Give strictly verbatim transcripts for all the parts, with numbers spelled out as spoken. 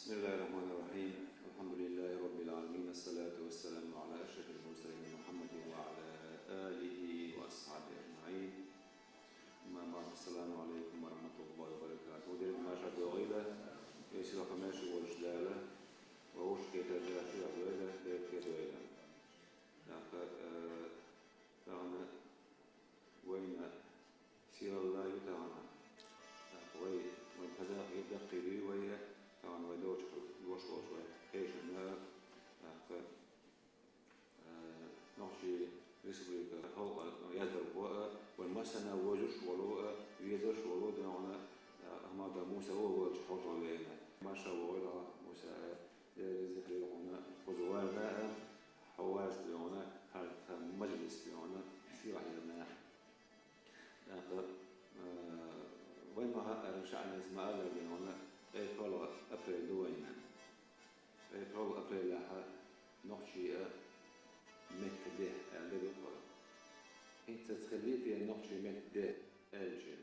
بسم الله الرحمن الرحيم. الحمد لله رب العالمين. الصلاة والسلام على أشرف المرسلين محمد وعلى آله وأصحابه أجمعين. أما بعد، السلام عليكم ورحمة الله وبركاته. Деррига маьрша догӀийла, весела къамаьл шу волуш Дала, ва вуш кхетар жа шу а дойла, беркате дойла. ТӀаккха, э, тахана вайна сийлалла ю тахана. ТӀаккха вай, вай паза хӀедаккхийла ю вай, тахана вай долчу, дош волчу вай хешана, тӀаккха, э, Нохчийн Республика халкъа яздархо а, вай массана вожуш волу а, везаш волу а, тахана, э, Ахмадов Муса а волчу хьошалла вайна. Маша вогӀийла, Муса а, Дела реза хила хьуна, кхуза варна а, хьо варца вайна, хӀара тхан мажлис вайна, сийлахь йина. ТӀаккха, э, вай ма хаъара, шаьӀнас ма аллара вайна, ткъе пхоьалгӀа апрель ду вайна. Ткъе пхоьалгӀа апрелехь нохчийн а, меттан де аьлла де ду-кх вай. ХӀинца хилийта нохчийн меттан де аьлча.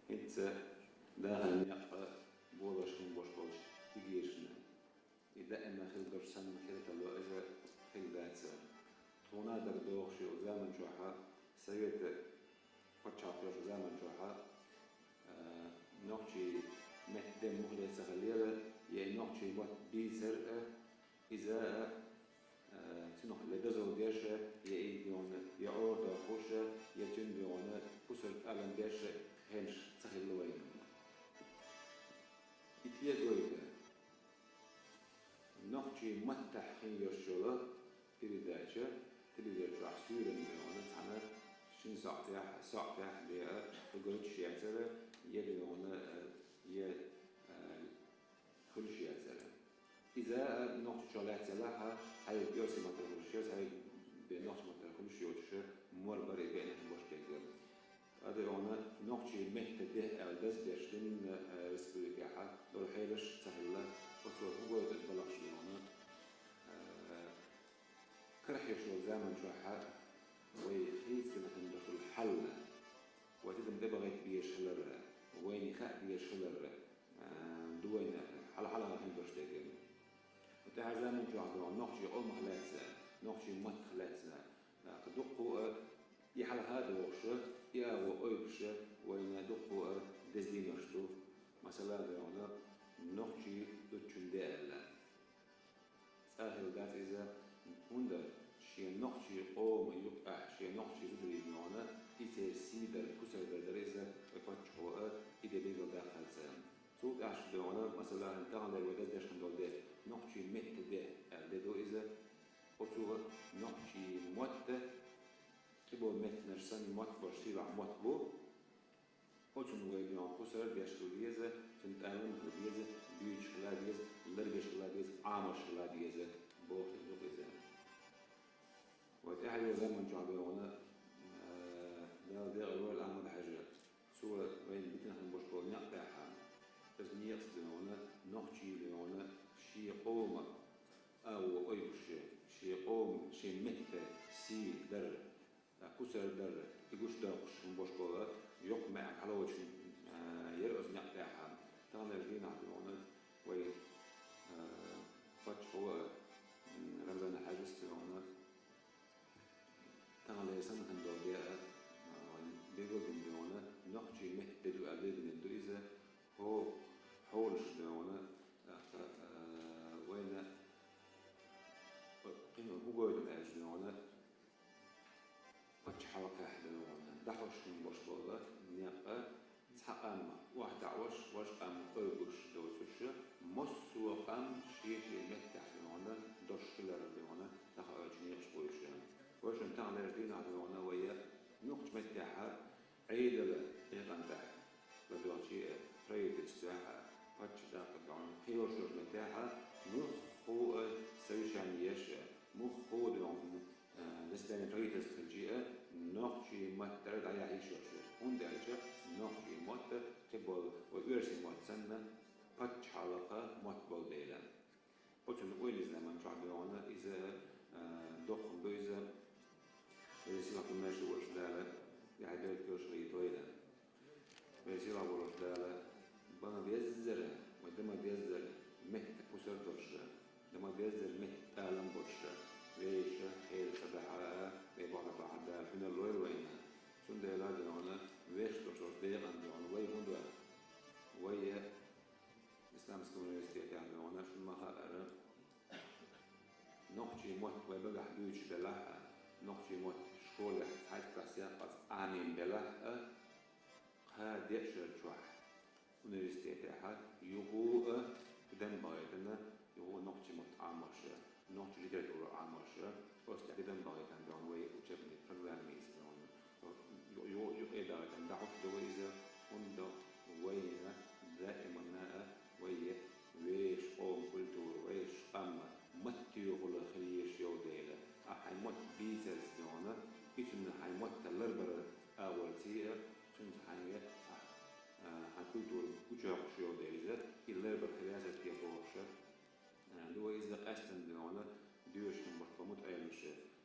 ХӀинца дахаран некъ болаш хӀума беш болчу дегӀашна. И даима хила долуш санна хила тарло иза хила дац. Тхуна дагадогӀуш йолу заман чохь, совет пачхьалкх йолчу заман чохь, а, нохчийн меттан де муххале ца хилира, я и нохчийн мотт бийцар а, иза а, а, цунах ледазал деш а, я и дуьйна, я Ӏора доккхуш а, я цуьнан дуьйна, пусар тӀалам деш а хилаш ца хилла вайна. И тӀе гойту. Нохчийн маттахь хин йолуш йолу передача, телевизор чохь суьйранна дуьйна цхьана шина сохьтехь, сохьтехь бен а хӀу гойтуш яцара, я дуьйна, э, я, э, хуьлуш яцара. Иза а нохчийн чохь лаьцна лахьа, цхьаьнгге оьрсийн маттара хуьлуш яра, цхьаьнгге бен нохчийн маттара хуьлуш йоцуш, мор бара и беана хӀума беш дерг. Ада йогӀна нохчийн меттан де аьлла даза деш дина, э, республикехь, дора хьелаш ца хилла, оцо хӀу гойту аса балхаш йогӀна, э, карахь йолу заман чохь вай хийцаделла хӀума долуш долу хьал, вай тидам тӀебахийта безаш хилар, вайна хаа безаш хилар, э, ду вайна хьала-хьала хӀума долуш дерг. ТӀаьхьара заман чохь долу нохчийн къомах лаьцна, нохчийн маттах лаьцна, ТӀаккха дуккха а и хьалха а догӀуш, и агӀо ойбуш вайна дуккха а деза дийнош ду, масала, дуьйна, нохчийн зудчун де аьлла. ЦӀа хила дац иза, хӀунда шен нохчийн къоман юкъахь, шен нохчийн зударийн дуьйна, и церан сий дар, пусар дар дара иза, вай паччахьо а и де билгалдаккхарца. Цул тӀаьхьа дуьйна, масала, тахана вай даза деш хӀума долу де, нохчийн меттан де аьлла де ду иза. Оцо нохчийн мотт, кхиболу меттанаш санна мотт болуш сийлахь мотт бу. Оцунна вай дуьйна пусар беш хила деза, цуьнан тӀалам хила деза, буьйцуш хила деза, лардеш хила деза, Ӏамош хила деза, бохуш ду иза. Вай тӀаьхьа йолу заман чохь дуьйна, э, Дала декъала войла Ахьмад-Хьаьжа. Цо вайна дитина хӀума беш болу некъ тӀехь, иза некъаца дуьйна, нохчийн дуьйна, шен къоман агӀо ойбуш, шен къоман, шен меттан сий дар, пусар дар, и гуш доккхуш хӀума беш болу, йоккха маьӀна хьалавочун, а, яра оцу некъ тӀехь. Таханлерчу дийнахь дуьйна вай, а, паччахьо, м, Рамзан Хьаьжас дуьйна, таханлера санна хӀума долу де а, а, билгалдина дуьйна, нохчийн меттан де ду аьлла билгалдина ду иза, хӀо-, хьолаш дуьйна, а, а, вайна кхин хӀу гойту аьлча дуьйна, пачхьалкхехь дуьйна, дӀахьош хӀума беш болу некъ, цхьа къам охьадоуьйтуш, важа къам ойбуш доцуш, массо а къам шен-шен меттехь дуьйна, дош хилар дуьйна, дӀахьош некъаш вуьйш. Вайшинна таханлерчу дийнахь дуьйна вай нохчийн меттехь Ӏедалан кхайкхам тӀехь, ладоьгӀчий а, правительствехь а, паччахьалкхехь а, кхин йолчу меттехь а, муьлхха а совещани еш а, муьлхха а дуьйна, а, заседание правительства хилчий а, нохчийн маттара дӀаяхьа йиш йолуш ю. ХӀунда аьлча нохчийн мотт кхиболу вай оьрсийн мотт санна, пачхьалкхан мотт болу дела. Оцунна ойла еза заман чохь дуьйна иза, а, доккха хӀума ду иза. Веза сийлахь волчу Дала, яхь беркате йойла. Веза сийлахь волчу Дала, бан веззара, ва Дан ма деззара метта пусар долуш, дан ма деззара метта алам болуш, вешан хьелаш ца дахьара, вай бохург бахьара Дала хьуьнар лойла вайна. Цундела а догӀана, вешан долуш долчу декъана догӀана вай хӀун до? Вай я Исламский университетехь догӀана, шуна ма хаъара, нохчийн мотт вай багахь дуьйцуш белахь а, нохчийн мотт школехь цхьайтта классехь а Ӏамийна белахь а, кхаа-деа шар чохь университетехь юха а гуш дан бахийтина, юха а нохчийн мотт Ӏамош, нохчийн литература Ӏамош, оцу тӀехь гуш дан бахийтина догӀана вай учебный программица догӀана. Ю-, ю-, юкъе дахийтина дӀахьуш ду вай иза, хӀунда вайна даиманна а вай вешан къоман культура, вешан къам маттехула хила езаш йолу дела. Ахьа хьайн мотт бийцарца догӀана, и цунна хьайн мотт ларбар агӀорций а, цуьнца хьайн, а, а, хьайн культура гучуяккхуш йолу дела иза, и ларбар хила еза те бохуш, а, ду вай иза къаьсттина догӀана, доьшуш хӀума бара тхо мутаӀеламаш,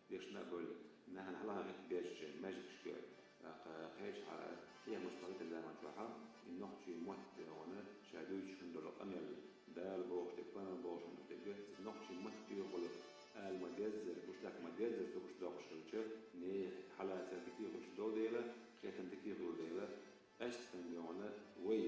дешна а бевлла, нахана хьалха хӀитта беттачу маьждигашка, тӀаккха кхечахьара хьехамаш хьахийтина заман чохь, и нохчийн мотт догӀана, ша дуьйцуш хӀума долу къамел, Дала бохуш дерг, пайхамар бохуш хӀума дерг, иза нохчийн маттехула ала ма деззара, гуш даккха ма деззара, цо гуш доккхуш хилча, нехан хьалацар дика хуьлуш долу дела, кхетам дика хуьлу дела, къаьсттина догӀана вай